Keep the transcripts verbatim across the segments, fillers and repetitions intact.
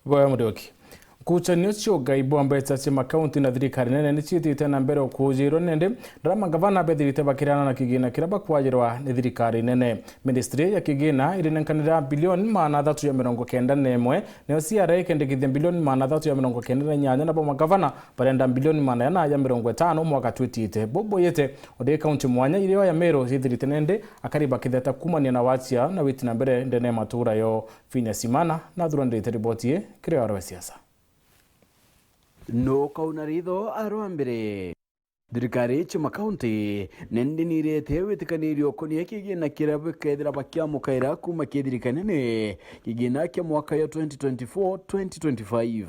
Bwega Muriuki. Nkucanio cia ugai bwa mbeca cia makaunti na thirikari nene ni ciitite na mbere ukuujirwa, nindi ndara magavana bethirite bakirana na kigina kiria bakwajirwa ni thirikari nene. Ministry ya kigina irinenkanira bilioni maana athatu ya mirongo kenda na imwe, nayo C R A ikendekithia bilioni maana athatu ya mirongo kenda na inyanya, nabo magavana barenda bilioni maana yana ya mirongo itano mwaka twitite. Bubu yete uri kaunti mwanya irio ya Meru ciithirite nende akari bakitheta kumania na wacia na witi na mbere ndene ya matura yo. Phineas Imana nathuranirite riboti ii kiri oro wa siasa. Nukauna ritho arwa mbere. Thirikari cia makaunti nindi nirete witikanirio ukonia kigina kiria bikethira bakiamukaira kuma ki thirikari nene kigina kia mwaka ya twenty twenty-four twenty twenty-five.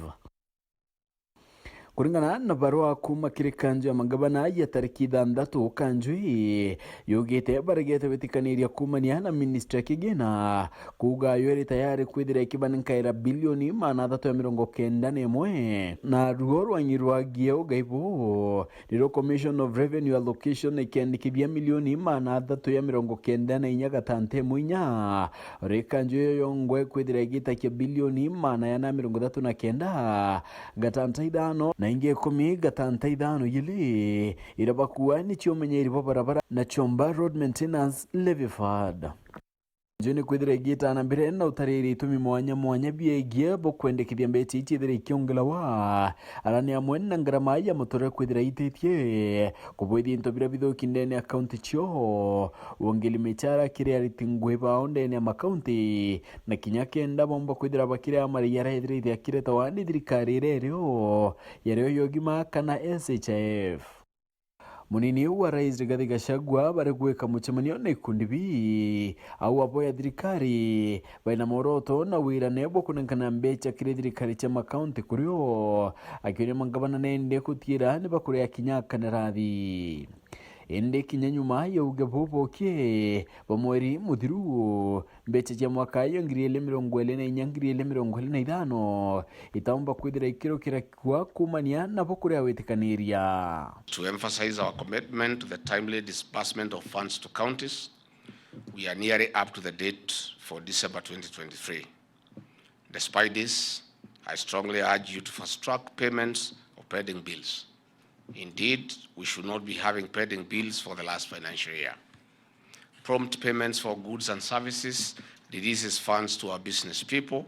Kuringana na barua kuma kiri kanju ya magavana ya tariki ithanthatu, kanju ii yugite baregete witikaniria kumania na ministry ya kigina, kuuga yo iri tayari kwithira ikibanenkaira bilioni maana athatu ya mirongo kenda na imwe, na ruo rwangi rwagie ugai buu, nirio Commission of Revenue Allocation ikendikithia milioni maana athatu ya mirongo kenda na inya gatanta imwe inya, uri kanju iyo yongwa ikwithira igitakia bilioni maana yana mirongo ithatu na kenda gatanta ithano, na ingi ikumi gatanta ithano igiri, iria bakua ni cia umenyeri bwa barabara na ciomba Road Maintenance Levy Fund. Nju ni kwithira igiita na mbere na utariri itumi mwanya mwanya biegie bukwendekithia mbeca ii ciithire ikiongelawa, ara ni amwe na ngarama ya muturire kwithira ititie, kubwithia into biria bithuki ndene ya kaunti cio, wongeli michara kiri ariti ngui bao ndene ya makaunti, na kinya kenda bomba kwithira bakiria mariara ethirite akiretawa ni thirikari iria irio, yario ya ugima kana S H I F. Munini wa rais Rigathi Gachagua bari gwika mucemanio na ikundi bii au abo ya thirikari baina mworoto na wirane bwa kunenkana mbeca kiri thirikari cia makaunti kurio, akionia mangavana nende kutiira ni bakuria kinya kanarathi. Indi kinya nyuma ya uge bubukie bwa mweri muthiru, mbeca cia mwaka ya ngiri ili mirongo ili na inya, ngiri ili mirongo ili na ithano itaumba kwithira ikirukira kua kumania nabo kuria witikaniria. To emphasize our commitment to the timely disbursement of funds to counties, we are nearly up to the date for December twenty twenty-three. Despite this, I strongly urge you to fast track payments of pending bills. Indeed, we should not be having pending bills for the last financial year. Prompt payments for goods and services releases funds to our business people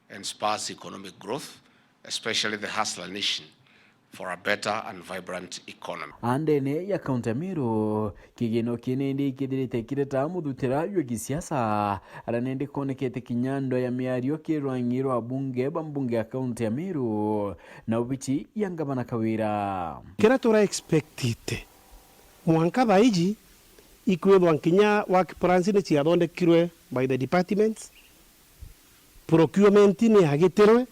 and spurs economic growth, especially the hustler nation, for a better and vibrant economy. Andene ya kaunti ya Meru, kigino kii nindi ikithirite kireta muthutira jwa gisiasa, ara nindi konekete kinya ndo ya miario ki rwangi rwa bunge ba mbunge ya kaunti ya Meru na obici ya ngavana Kawira. Kiria tura expectite mwanka thaa iji ikwithwa nkinya work plans ni ciathondekirwe by the departments, procurement ni yagitirwe,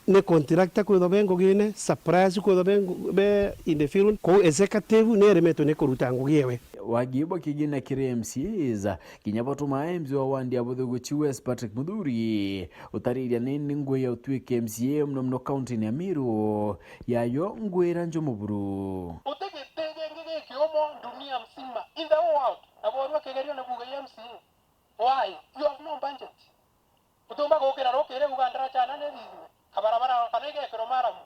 ni contractor kwithwa be ngugine, suppliers kwithwa be ngu-, be in the field, kou executive ni eremetwe ni kuruta ngugi ewe. Wagi bwa kigina kiri M C As, kinya bwatuma M C A wa wandi ya Buthuguchi West Patrick Muthuri utariria nini ngui ya utwike M C A muno muno kaunti-ini ya Meru, yayo ngwira njumu buru. Guti giti gingi gikiumo dunia mzima, in the whole world, na borua kigerio na buga ya M C A. Why? You have no budget. Utiumba gukira rukiri uga ndarachana ni thithime, kabarabara kana igekirwa maramu.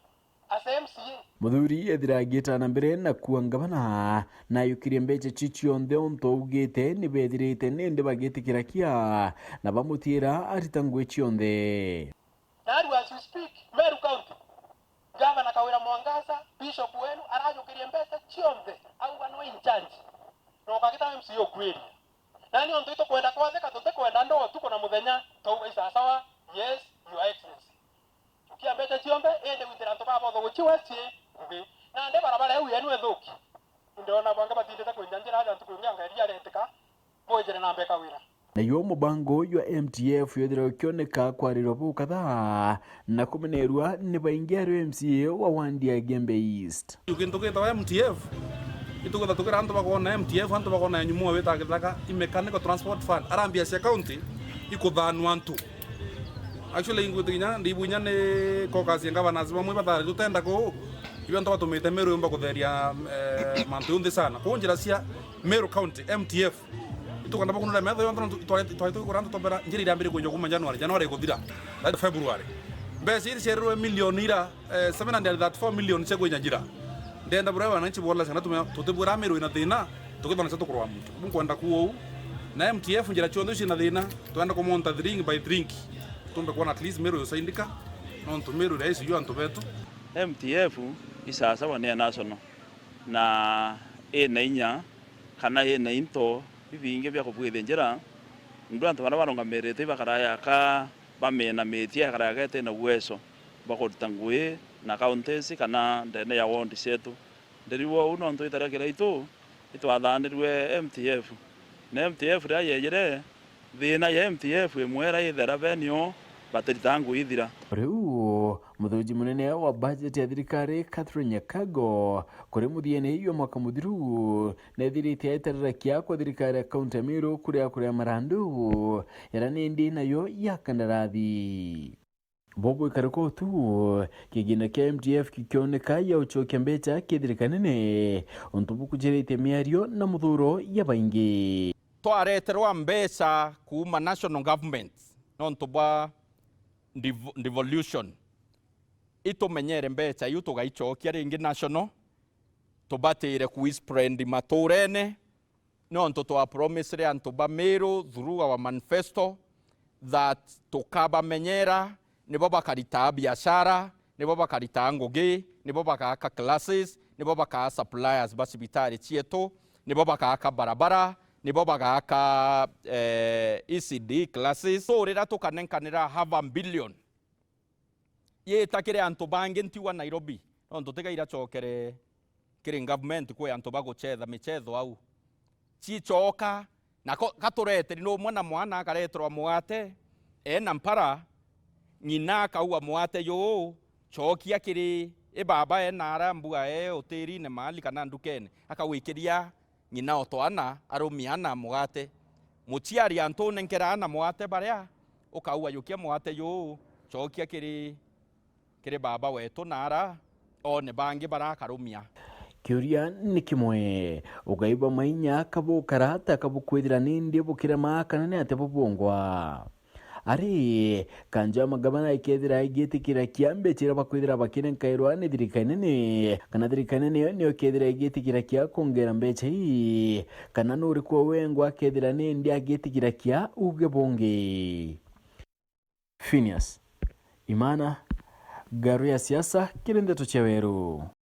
As M C A. Muthuri ethira agiita na mbere na kua ngavana, na ayukirie mbeca ici cionthe untu augite ni bethirite nindi bagitikira kia, na bamutiira arita ngui cionthe. Na riu as we speak, Meru County, Gavana Kawira Mwangaza, Bishop wenu, arajukirie mbeca cionthe, auga no in charge. Na ukagita M C A ukwiria. Na ni untu itukwenda kwathika, tutikwenda ndoo utuku na muthenya, twauga isasawa, yes, Your Excellency. Jukia mbeca cionthe, indi gwitira antu ba Buthuguchi West ngugi. Nandi barabara iu yenu ithuki. Ndona bangi batindite kwinja njira aja ntuku ingi anga iria aretika, bwijire na mbere Kawira. Nayo mubango uyu wa M T F wethirwa ukioneka kwarirwa bukathaa na kumenerua ni baingi ario M C A wa wandi ya Igembe East. Gintu gitagwa M T F, itugitha tukira antu bakona M T F, antu bakona nyumu wita githaka, i mechanical transport fund, arambia cia county ikuthanua antu. Actually, ingwite kinya ndibu inya ni caucus ya governors bamwe bathari tutenda ku, ibe antu batumite Meru yumba kutheria, eh, mantu yonthe sana. Ku njira cia Meru County, M T F, Tukanda bakunura metho yonthe, nontu itware, itware tukura ntu tombera njira irambire kwenja kuma January, January ikuthira, that February. Mbeca iri cierirwe milioni ira, eh, seven hundred thirty-four million cia kwenja njira. Ndenda buria wananchi bwona sana tume, tutibwira Meru ina thina, tukithona cia tukurwa muntu. Bunkwenda ku ou. Na M T F njira cionthe cina thina, twenda kumonta drink by drink. Tumbe kuona at least Meru yusaindika, nontu Meru iraisi yu antu betu. M T F isasawa ni ya national, na ina inya kana ina into bibingi bia kubwithia njira, ndu antu baria barungamirite ibakaraya ka baminamitie, yakaraya ka itina uwezo bwa kuruta ngui na counties kana ndene ya ward cietu. Ndirigua uu nontu itaria kiraitu itwathanirue M T F, na M T F riria yejire, thina ya M T F imwera ithera benio batirita ngui ithira. Riu, muthuji munene wa bajeti ya thirikari, Catherine Nyakago, kuri muthiene jwa mwaka muthiru, nethirite aiterera kiako thirikari ya kaunti ya Meru kuria kuria marandu, yaria nindi nayo ya kandarathi. Bobo ikarika utu, kigina kia M T F gikioneka ya ucokia mbeca kithirikanene, untu bukujiritie miario na muthuro ya baingi. Twareterwa mbeca kuuma national government nontu bwa dev-, devolution. Itumenyere mbeca iu tugaicokia ringi national, tubatire kuisprendi maturene, nontu twa promisire antu ba Meru through our manifesto that tukabamenyera, nibo bakaritaa biashara, nibo bakaritaa ngugi, nibo bagaaka classes, nibo bakaa suppliers ba cibitari cietu, nibo bagaaka barabara, nibo bagaaka, eh, E C D classes. So, riria tukanenkanira half a billion, yita kiri antu bangi ntiwa Nairobi, nontu tiga iracokere kiri government kwi antu ba gucetha micetho au. Cicoka, na ko-, gatureteri numwe na mwana akareterwa mugate, ena mpara, ng'ina akaua mugate juu, cokia kiri i baba ena ara mbua e utirine mahali kana ndukene, akawikiria ng'ina o twana, arumia ana mugate. Muciari antu nenkera ana mugate baria, ukaua jukia mugate juu, cokia kiri, kiri baba wetu na ara one bangi barakarumia. Kiuria ni kimwe, ugai bwa mainya kabukara ata kabukwithira nindi bukirema kana ni ati bubungwa? Ari, kanjo ya magavana ikethira igitikira kia mbeca iria bakwithira bakinenkairwa ni thirikari nene, kana thirikari nene niyo ikethira igitikira kia kwongera mbeca ii, kana nuriku o wengwa akethira nindi agitikira kia uge bungi? Phineas Imana, Ngaru ya Siasa, kiri Ndeto cia Weru.